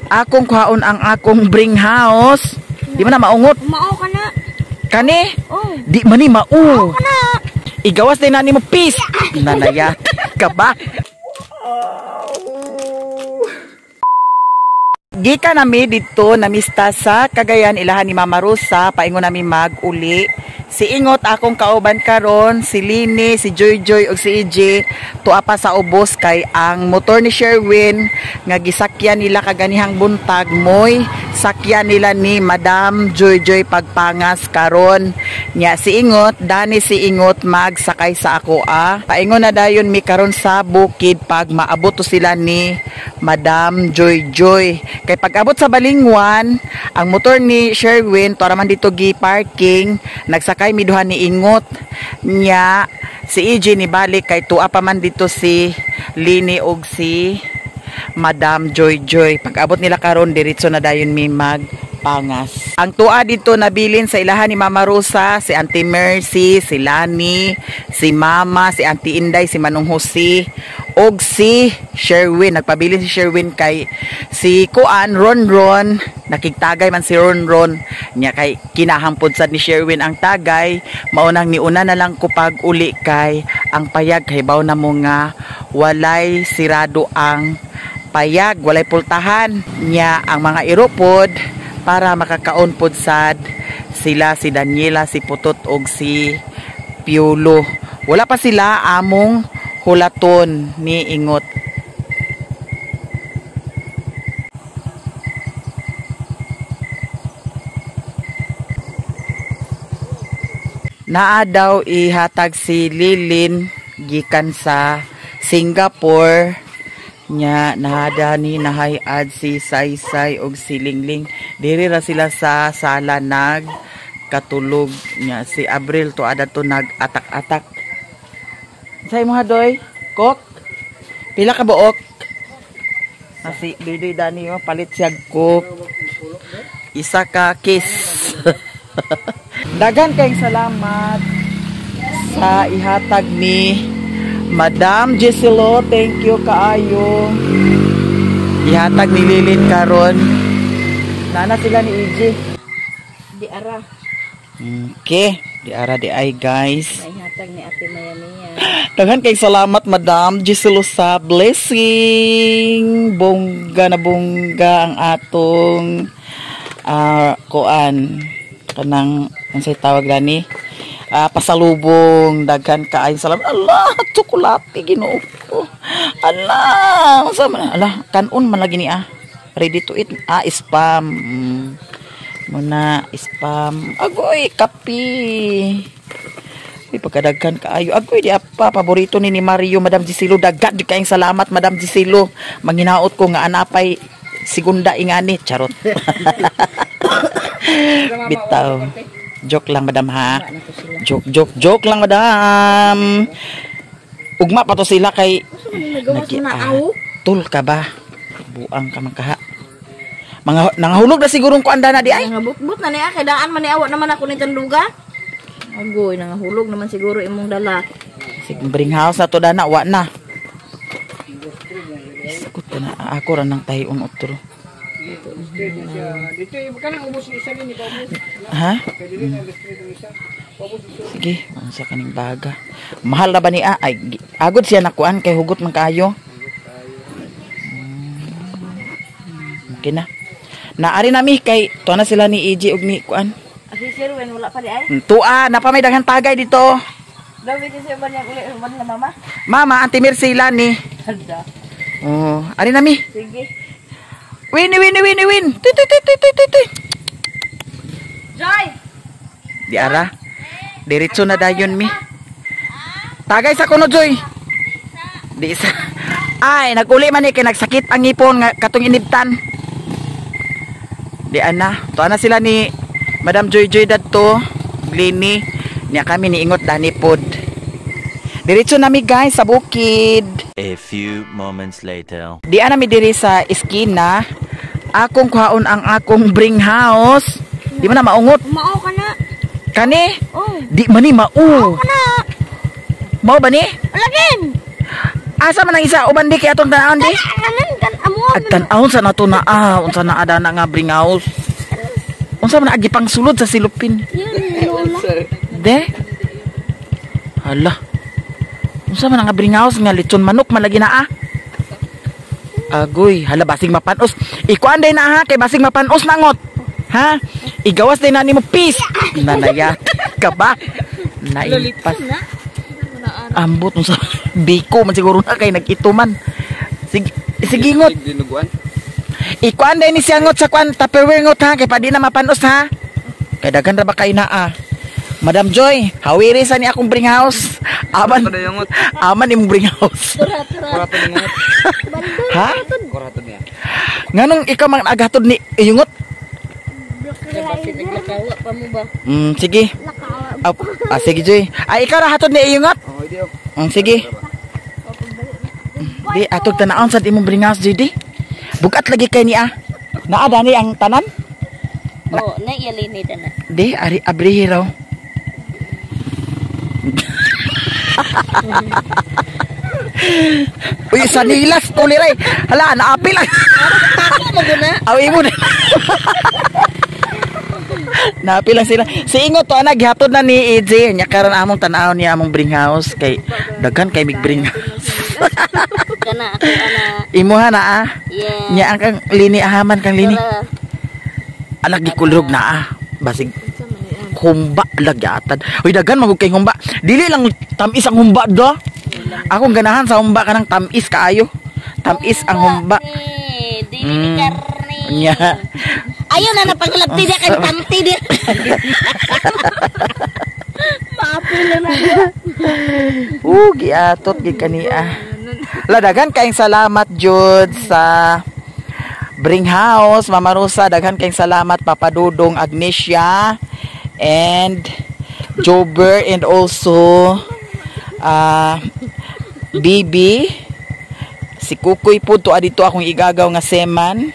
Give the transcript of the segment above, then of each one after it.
Akong kuhaon ang akong bring house. Di man na maungot. Mao ka na. Kani? Oh. Di man ni mao. Kana. Igawas din na nimo peace. Nanaya ka ba? Gika nami dito namista sa Cagayan ilahan ni Mama Rosa, paingon nami mag-uli. Si Ingot akong kauban karon, si Lini, si Joy Joy ug si EJ tuwa pa sa ubos kay ang motor ni Sherwin nga gisakyan nila kaganihang buntag moy sakyan nila ni Madam Joy Joy pagpangas karon. Nya si Ingot, dani si Ingot magsakay sa ako ah. Paingon na dayon mi karon sa bukid pag maabot to sila ni Madam Joy Joy. Kay pag-abot sa Balingwan, ang motor ni Sherwin tuwa man dito gi parking, nagsakay mi duha ni Ingot. Nya si EJ ni balik kay tuwa pa man dito si Lini og si Madam Joy Joy. Pag-abot nila karon diretso na dayon mi magpangas. Ang tuwa dito nabilin sa ilahan ni Mama Rosa, si Auntie Mercy, si Lani, si Mama, si Auntie Inday, si Manong Jose, og si Sherwin. Nagpabilin si Sherwin kay si Kuan Ron Ron, nakigtagay man si Ron Ron nya kay kinahampod sad ni Sherwin ang tagay, maunang niuna na lang ko pag uli kay ang payag kay baw na mo nga walay sirado ang payag, walay pultahan nya ang mga iropod para makakaon pod sad sila si Daniela, si Putot og si Piolo. Wala pa sila among hulaton ni Ingot. Naa daw ihatag si Lilin gikan sa Singapore nya nahada ni nahayad si Saysay og si Lingling. Diri ra sila sa sala nag katulog nya si Abril to ada to nag atak-atak. Say mo hadoy, kok? Pila ka buok? Asi Bidoy dani mo palit siya kok. Isa ka kiss. Daghan kayong salamat sa ihatag ni Madam Giselo. Thank you kaayo. Ihatag ni Lilin karon. Nana sila ni EJ. Di ara. Okay, di ara di ay guys. Ihatag ni Ate Maya Mia. Daghan kayong salamat Madam Giselo sa blessing. Bongga na bongga ang atong kuan kanang unsay tawag gani? Pasalubong. Daghan kaayong salamat. Allah, tsokolate Ginoo ko. Allah, unsa man? Allah, kanon man lagi ni ah. Ready to eat. Ah, spam. Muna spam. Agoy, kape. Uy, pagkadaghan kaayo. Agoy, di apa. Paborito ni Mario, Madam Giselo. Daghan di kayong salamat, Madam Giselo. Manginaot ko nga anapay segunda ingani. Charot. Bitaw. Joke lang, Madam, ha? Joke, joke, joke lang, Madam. Ugma pa to sila kay... Tul ka ba? Buang ka man kaha. Mga nangahulog na sigurong kuanda na di ay. Nangabutbut na niya kay daan man ni awa naman ako ni tanduga. Agoy, nangahulog naman siguro imong dala. Sige, bring house na to dana, wa na. Iskot ka na ako ra nang tahion utro. Ha? Sige, unsa kaning baga. Mahal ra ba ni ah? Ay, agod siya nakuan kay hugot man kaayo. Okay na. Naari nami kay tuwa na sila ni EJ og ni kuan. Si Sherwin wala pa di ay. Tuwa, napa may daghang tagay dito. Dawi kasi ba niya uli uban na mama? Mama, Auntie Mercy ni. Oh, ari nami. Sige. Win win win win. Tuy tuy tuy tuy tuy tuy. Joy. Di ara. Diretso na dayon mi. Tagay sa kuno Joy. Di isa. Ay, naguli man ni kay nagsakit ang ngipon nga katong inibtan. Di ana, tuwa na sila ni Madam Joy Joy dadto, Glini. Niya kami ni Ingot dani pod. Diretso nami guys sa bukid. A few moments later. Di ana mi diri sa eskina. Akong kuhaon ang akong bring house. Di man na maungot. Mao ka na. Kani? Oh. Di man ni mao. Mao ka na. Mao ba ni? Lagin. Asa man ang isa uban di kay atong tan-awon di? Kanan kan amo Agtan-awon sa nato na ah, unsa na adana nga bring house. Unsa man agi pang sulod sa silupin. De? Hala. Unsa man nga bring house nga litson manok man lagi na ah. Agoy, hala basing mapanos. Ikuan day na ha kay basing mapanos nangot. Ha? Igawas day na nimo peace. Nanayat ka ba? Naimpas. Ambot unsa biko man siguro na kay nag-ituman. Sige, sige ngot. Ikuan day ni siya ngot sa kuan Tupperware ngot ha kay padi na mapanos ha. Kay daghan ra ba kay naa. Madam Joy, hawiri sa ni akong bring house. Aman, aman imong bring house. Ha? Nganong ikaw man aghatod ni iyungot? Sige. Ah, sige Joy. Ay ikaw ra hatod ni iyungot? Sige. Di atog tan-awon sad imong bring house Joy di. Bugat lagi kay niya. Naa dani ang tanan? Oh, na iyalini tanan. Di ari abrihi raw. Uy, sanilas tuliray. Hala, naapil lang. Ako maguna. Aw imo na. Naapil lang sila. Si Ingot to ana gihatod na ni EJ. Nya karon among tan-awon niya among bring house kay daghan kay mig bring house. Kana ako ana. Imuha na ah. Yeah. Nya ang kang lini ahaman kang lini. Alag gikulog na ah. Basig humba lagi atad. Uy daghan magud kay humba. Dili lang tamis ang humba do. Akong ganahan sa humba kanang tamis kaayo. Tamis ang humba. Dili ni karne. Nya. Ayaw na napanglabti dia kay panty dia. Maapil na. Giatot gid kania. La daghan kayong salamat jud sa Bring House, Mama Rosa, daghan kayong salamat Papa Dudong, Agnesia and Jober and also Bibi, si Kukoy po to adito akong igagaw nga seman.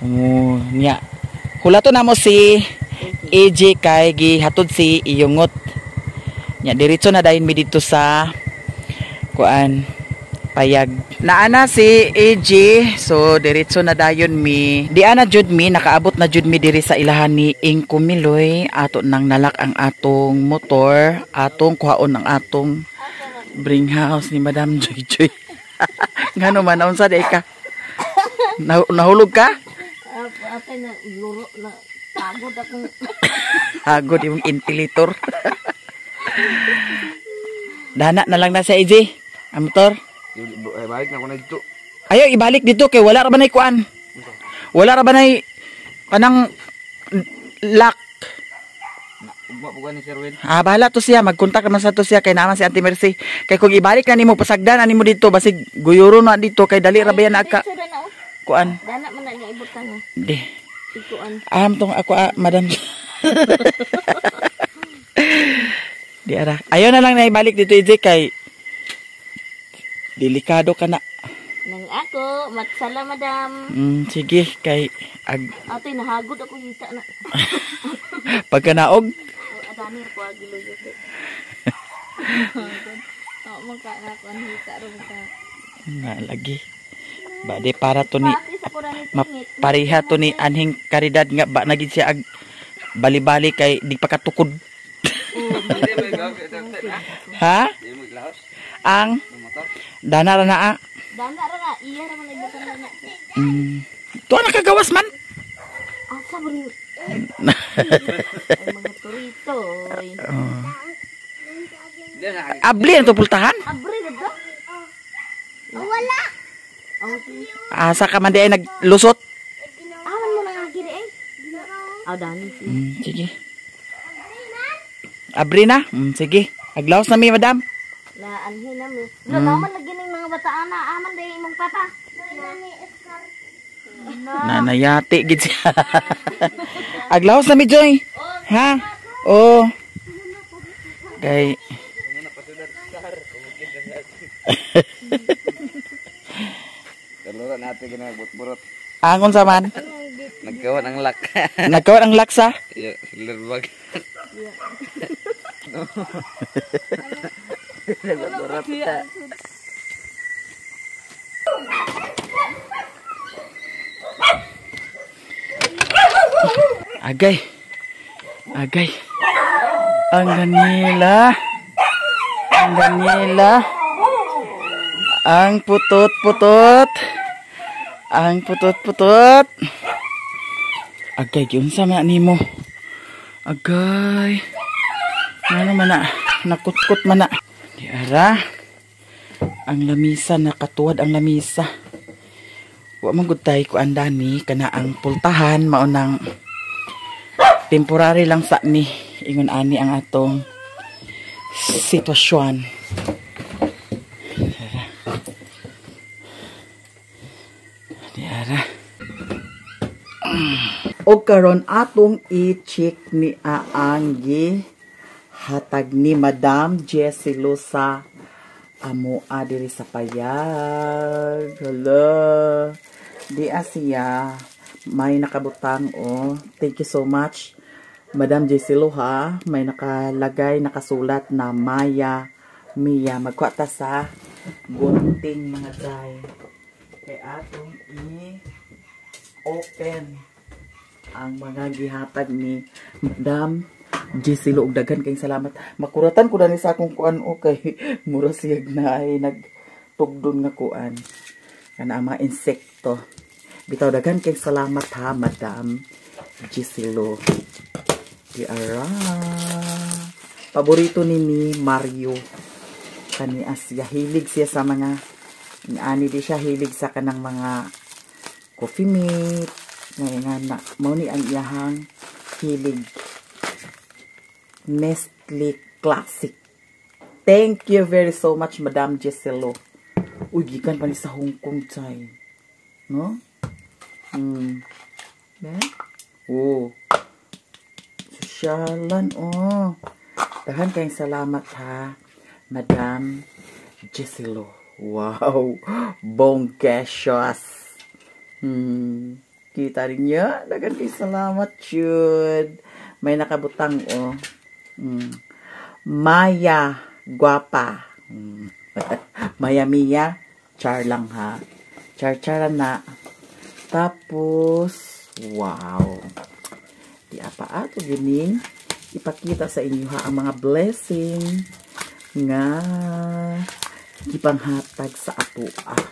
Oh, nya. Hulato na mo si AJ kay gihatod si Iyungot. Nya diretso na dayon mi dito sa kuan payag. Naana si AJ, so diretso na dayon mi. Di ana jud mi nakaabot na jud mi diri sa ilahan ni Ingko Miloy. Ato nang nalak ang atong motor, atong kuhaon ang atong bring house ni Madam Joy Joy. Ngano man unsa di ka? Nahulog ka? Apay na luro na pagod akong pagod imong intilator. Dana na lang na sa AJ ang motor. Ibalik na ko na dito. Ayaw ibalik dito kay wala ra ba nay kuan? Wala ra ba nay kanang lock? Ugma po ni Sir Will. Ah, bahala to siya, magkontak naman sa to siya kay naman si Auntie Mercy. Kay kung ibalik na nimo pasagdan ani mo dito basig guyuro na dito kay dali ra ba yan aka kuan. Dana man na nga ibutang. Di. Ikuan. Aham tong ako ah, madam. Di ara. Ayaw na lang na ibalik dito AJ kay delikado ka na. Nang ako, matsala madam. Sige kay ag ate nahagod ako hita na. Pagkanaog. Adani ko agiluyo. Oh, magka hita ro ka. Na lagi. Ba di para to ni mapareha to ni anhing karidad nga ba nagid siya ag bali-bali kay di pa katukod. Ha? Ang dana ra na ah. Dana ra na iya ra man ibutan na. Tuwa nakagawas man. Asa ba rin? Ay, mga turito. Abli ang tupultahan? Abri na wala. Asa ka man di ay naglusot? Aman mo nang agiri eh. Aw dani. Sige. Abri na? Sige. Aglaos na mi, madam. Laanhin na mi. Naman lagi ning mga bataan na aman day imong papa. Nanayati gid siya. Aglaos na mi, Joy. Ha? Oh. Kay Kalura natin ginagbot-burot. Angon sa man? Nagkawan ang lak. Nagkawan ang laksa? Yeah, silurbag. Nagburot. Agay. Agay. Ang ganila. Ang ganila. Ang putot-putot. Ang putot-putot. Agay, giunsa man nimo? Agay. Ano man na? Nakutkot man na. Di ara. Ang lamisa, nakatuwad ang lamisa. Wa man gud tay kuan dani kana ang pultahan, mao nang temporary lang sa ni ingon ani ang atong sitwasyon. Di ara. O karon atong i-check ni aanggi hatag ni Madam Jessie Lusa amo diri sa payag. Hello. Di siya may nakabutang, oh. Thank you so much, Madam Jessie Lu, ha. May nakalagay, nakasulat na Maya Mia. Magkuha ta sa gunting, mga day. Kay atong i-open ang mga gihatag ni Madam Jessie Lu. Ug daghan kayong salamat. Makuratan ko dani sa akong kuan, okay. Mura siyag na ay nagtugdon nga kuan. Kana ang mga insekto. Bitaw, daghan kayong salamat ha, Madam Jessie Lu. Di ara. Paborito ni Mario. Kani Asya. Hilig siya sa mga ani, di siya hilig sa kanang mga coffee mate. Ngayon nga na, mao ni ang iyahang hilig. Nestle Classic. Thank you very so much, Madam Giselo. Uy, gikan pa ni sa Hong Kong, chay. No? Eh? Oh. Sosyalan, oh. Daghan kayong salamat, ha, Madam Giselo. Wow. Bonggacious. Kita rin niya. Daghan kayong salamat, chud. May nakabutang, oh. Maya, guwapa. Maya Mia, char lang ha. Char-char na. Tapos, wow. Di apa ato gining ipakita sa inyo ha ang mga blessing nga gipanghatag sa ato ah.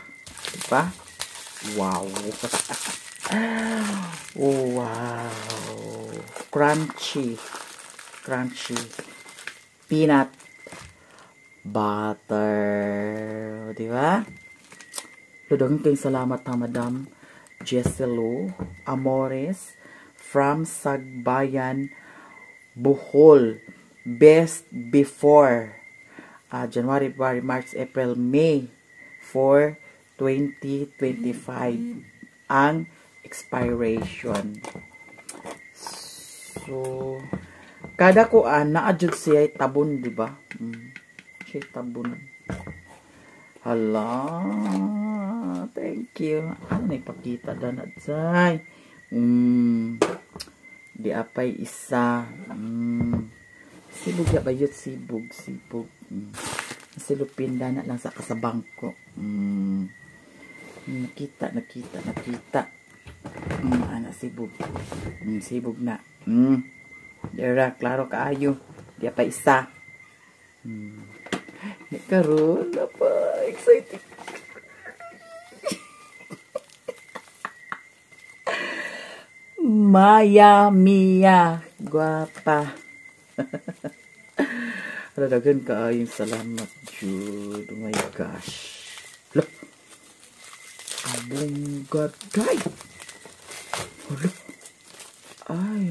Diba? Wow. Oh, wow. Crunchy. Crunchy. Peanut butter. Diba? Daghang kayong salamat ha, Madam Jeselo Amores from Sagbayan, Bohol. Best before January, February, March, April, May 4, 2025 ang expiration. So, kada kuan naa jud siya tabon, di ba? Siya tabon. Hala, thank you. Ano na ipakita na say? Di apay isa. Sibog ya bayot, sibog, sibog. Silupin na lang sa kasabangko. Nakita, nakita, nakita. Ana sibog. Sibog na. Dira, klaro kaayo. Di pa isa. Karon na pa. Excited. Maya Mia. Guwapa. Daghan kaayong salamat, Jude. Oh my gosh. Look. Abong day. Hala. Ay,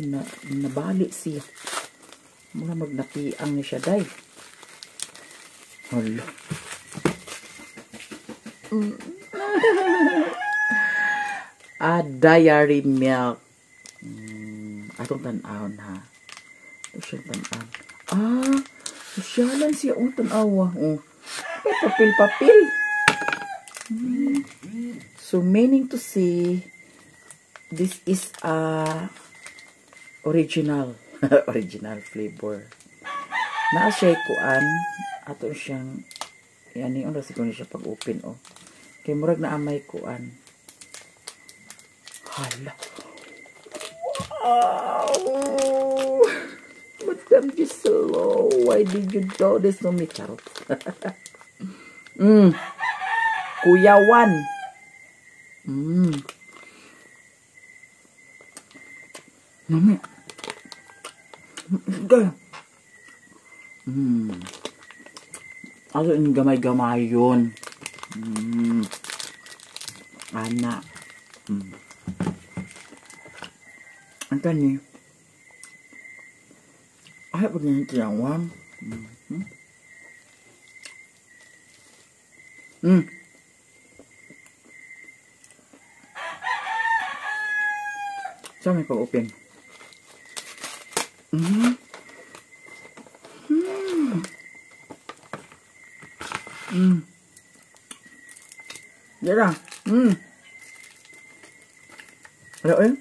nabali siya. Mura magnapiang ni siya, day. Hala. Dairy milk. Atong tan-awon ha. Ito siyang tan-awon. Ah, sosyalan siya. Oh, tan-awa. Oh. Papil-papil. So, meaning to say, this is a original. Original flavor. Naa siya kuan. Ato siyang, yan yung siguro siya pag-open, oh. Kay murag na amay kuan. Hala. Oh, Madam Giselo, why did you do this to me? Charot. Kuyawan. Mami. Sige. Ato yung gamay-gamay yun. Ana. Ang kani. Ay, pag yung kuyawan. Saan may pag-open? Dira. Ano eh?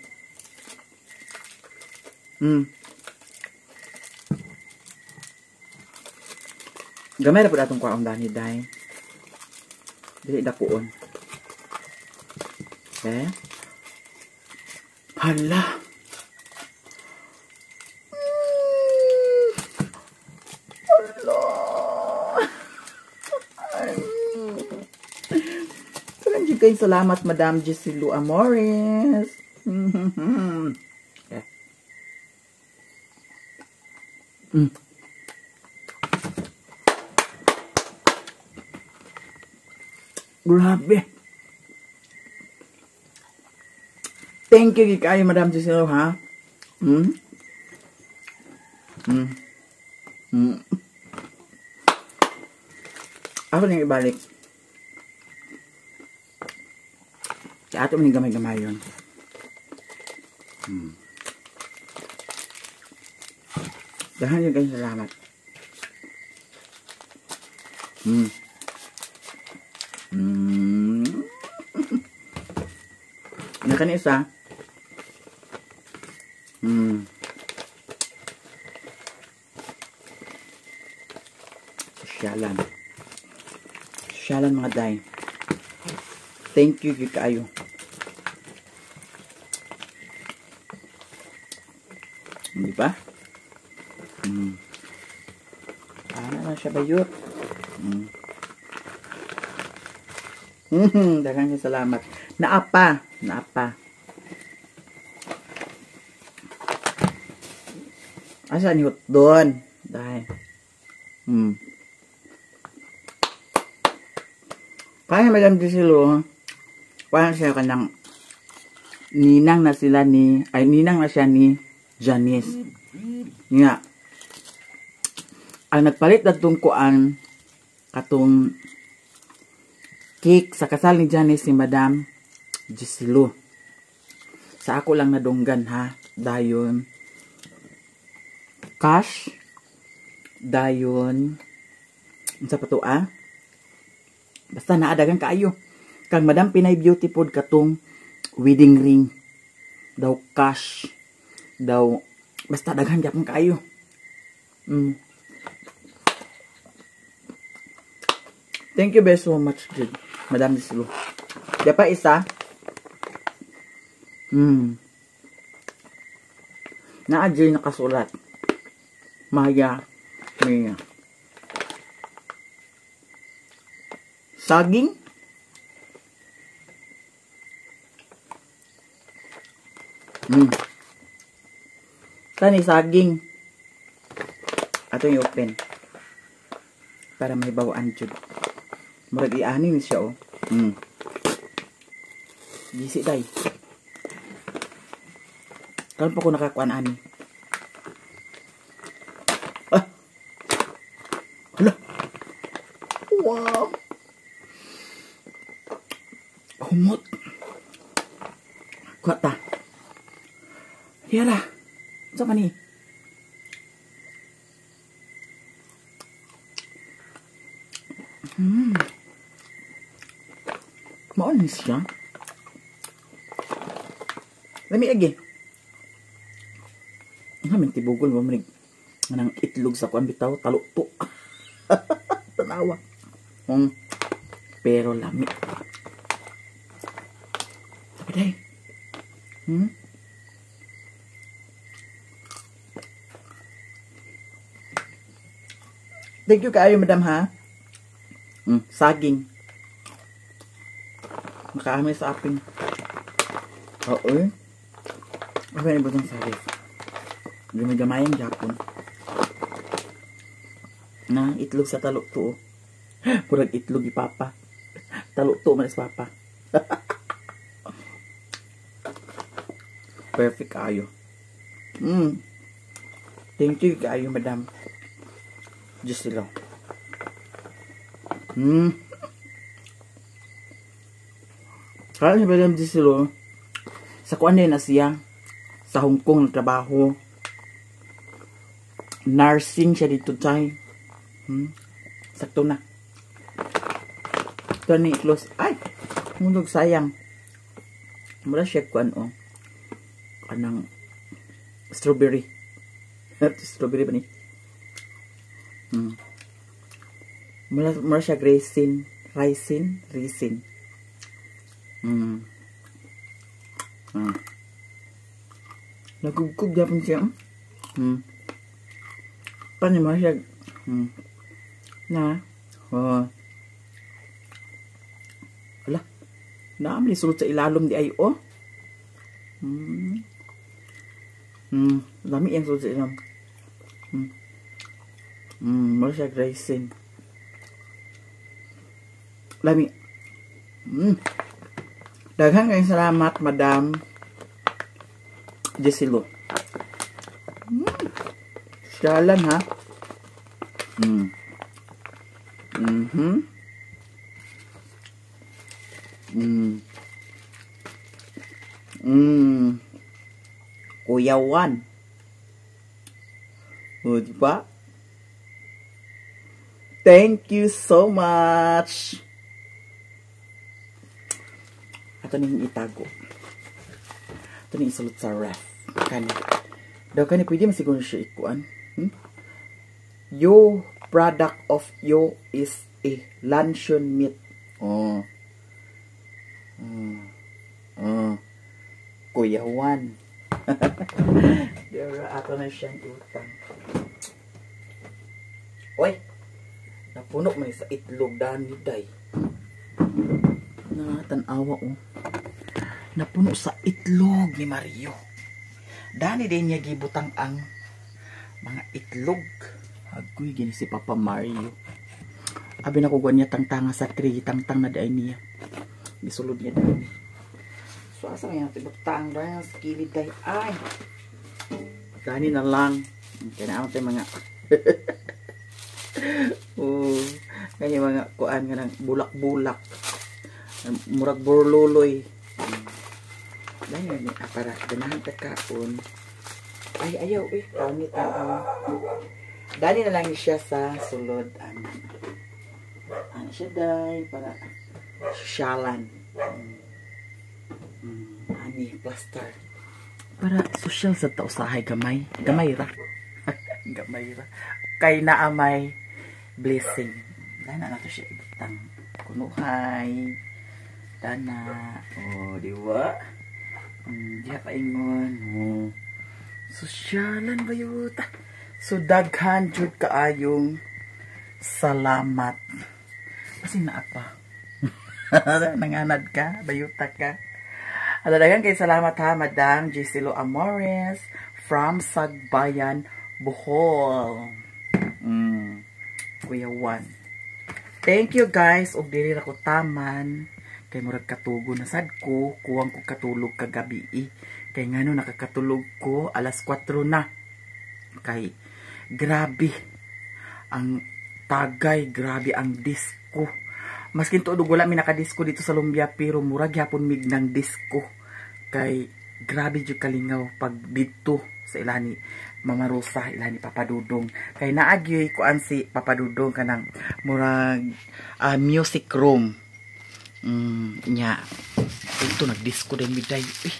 Gamay ra pud atong kwaon dani day. Dili dakuon. Eh? Hala. Hala. Salamat kayo. Salamat, Madam Giselu Amores. Yeah. Grabe. Thank you kayo, Madam Giselu, ha? Ako nang ibalik. Sa ato man gamay-gamay yun. Dahan yun kayo, salamat. Nakani isa. Sosyalan. Sosyalan mga day. Thank you kayo. Di ba? Ano na siya bayot? Daghang salamat. Naapa. Naapa. Asa ni doon? Dahil. Kaya Madam Giselu, parang siya kanang ninang na sila ni, ay ninang na siya ni Janice. Nga. Ang nagpalit na tungkuan katong cake sa kasal ni Janice si Madam Giselu. Sa ako lang nadunggan ha. Dayon cash, dayon sa patua. Basta naadagan kaayo. Kang Madam Pinay Beauty pod katong wedding ring daw cash daw, basta daghan gyapon kaayo. Thank you very so much, dude. Madam Giselu. Di pa isa. Naa dyan nakasulat. Maya Mia. Saging. Tani saging. Ato yung open. Para may bawaan jud. Murag iani ni siya oh. Gisi day. Karon pa ko nakakuan ani. Ah. Hala. Wow. Humot. Kuha ta. Yara. Sa man ni? Maon ni siya. Lami agi. Ang tibugol mo manig nang itlog sa kuan bitaw talukto. Tanawa. Pero lami. Sabi day. Thank you kaayo, madam, ha. Saging. Nakaamay sa aping. Oo eh. Okay, ibutang sa ref. Gamay-gamayang Japon. Na, itlog sa talok to. Oh. Murag itlog ni Papa. Talok to man is Papa. Perfect kaayo. Thank you kaayo, madam. Gisilo. Kaya si Madam Gisilo, sa kuan din na siya, sa Hong Kong nagtrabaho. Nursing siya dito, chay. Sakto na. Ito ni close. Ay! Mundog sayang. Mura siya kuan, oh. Kanang strawberry. Strawberry ba ni? Mura siya raisin. Raisin? Raisin. Nagugkog yapon siya. Paano mo siya? Na. Oh. Ala. Naamli sulod sa ilalom di ay oh. Lami yang sulod sa ilalom. Mura siya raisin. Lami. Daghang kayong salamat, Madam Gisilo. Syalan, ha? Kuya Juan. O, diba? Thank you so much. Ato ning itago. Ato ning isulot sa ref. Kani. Daw kani pwede man siguro siya ikuan. Yo product of yo is a luncheon meat. Oh. Oh. Kuya Juan. Dira ato na siyang utang. Oy. Napuno man sa itlog dani day. Na tan-awa oh. Napuno sa itlog ni Mario. Dani din niya gibutang ang mga itlog. Agoy gini si Papa Mario. Abi na ko niya tangtanga sa tree, tangtang na day niya. Gisulod niya dani. So asa man natin butang dahil sa kilid day. Ay. Dani na lang. Kaya na tayo mga oh, kanya mga kuan nga nang bulak-bulak. Murag burluloy. Dani ni para ganahan ta kaon. Ay ayaw eh, pangit ang. Dani na lang siya sa sulod ana. Ana siya day para sosyalan. Ani plaster. Para sosyal sa tao usahay gamay. Gamay ra. Gamay ra. Kay naamay blessing. Dana na to siya ibutang kunuhay. Dana. Oh, di ba? Diha pa ingon. Oh. Sosyalan ba yuta? So daghan jud kaayong salamat. Kasi naa pa. Nanganad ka, bayuta ka. Daghan kay salamat ha, Madam Gisilo Amores from Sagbayan, Bohol. Kuya Juan. Thank you guys. Og diri ra ko taman. Kay murag katugo na sad ko, kuwang ko katulog kagabi eh. Kay ngano nakakatulog ko alas 4 na. Kay grabe ang tagay, grabe ang disco. Maskin tuod wala mi nakadisco dito sa Lumbia pero murag gyapon mig ng disco. Kay grabe jud kalingaw pag didto sa ilani Mama Rosa, ilani Papa Dudong. Kay naagyoy kuan si Papa Dudong kanang murag music room. Nya. Ito nagdisco din miday. Eh.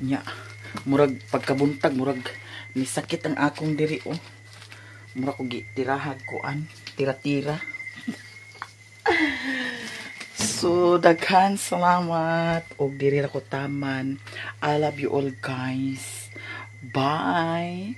Nya. Murag pagkabuntag murag nisakit ang akong diri oh. Murag ko gitirahag kuan, tira-tira. So daghan salamat og diri ra ko taman. I love you all guys. Bye.